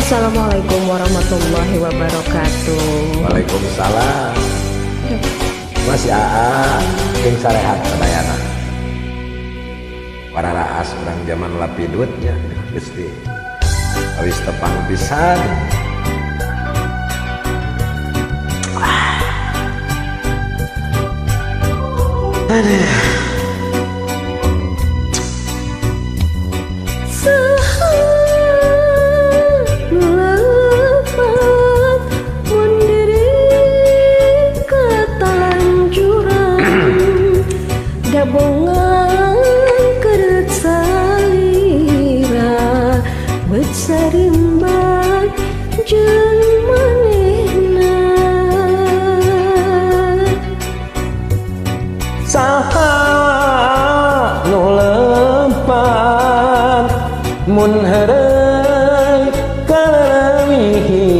Assalamualaikum warahmatullahi wabarakatuh. Waalaikumsalam. Masih AA jeung sarehat sadayana. Para raas urang zaman lapidutnya Gusti. Awis tepang pisan. Aduh. Dabongan keret salira bet sarimban jeung manehna. Saha nu lempat mun heureuy kaleuwihi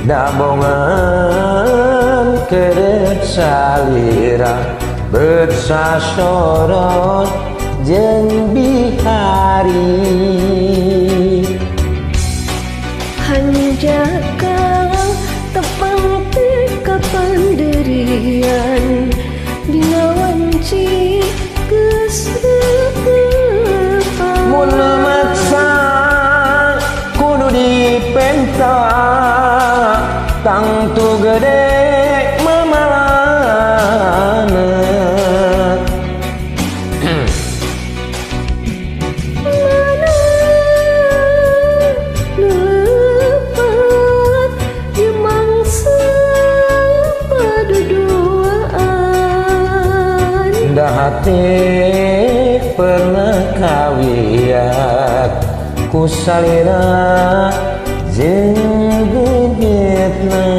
dabongan keret salira bet sasorot jeung bihari. Hanjakal tepang teh kapandirian dina wanci geus reupepan. Mun maksa kudu dipenta tangtu gede mamalana. Mana nu lepat di mangsa paduduaan. Da hate pernah kawiat ku salira jeung gegetna.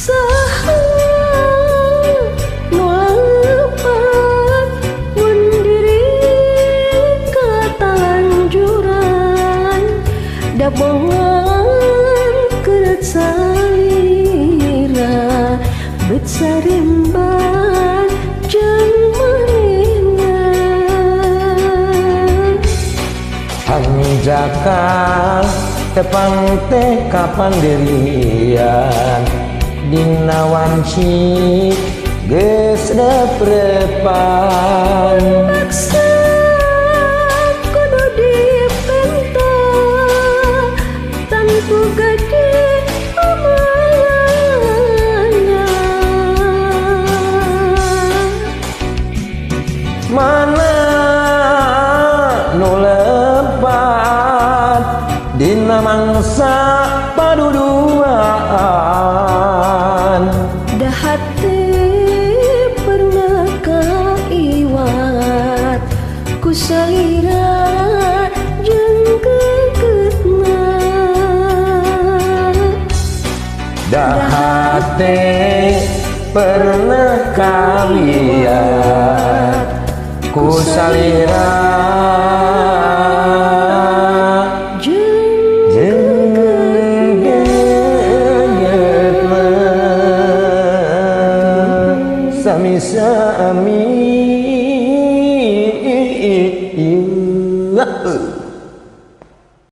Saha nu lepat mun diri katalanjuran dabongan keret salira bet sarimban jeung manehna. Hanjakal tepang teh kapandirian dina wanci geus reprepan. Maksa kudu dipenta tangtu gede amalana. Mana nu lepat dina mangsa paduduaan. Dahate pernah kaiwat ku salira jeung keuketna. Dahate pernah kawiat ku salira jeung gegetna. Sami-sami.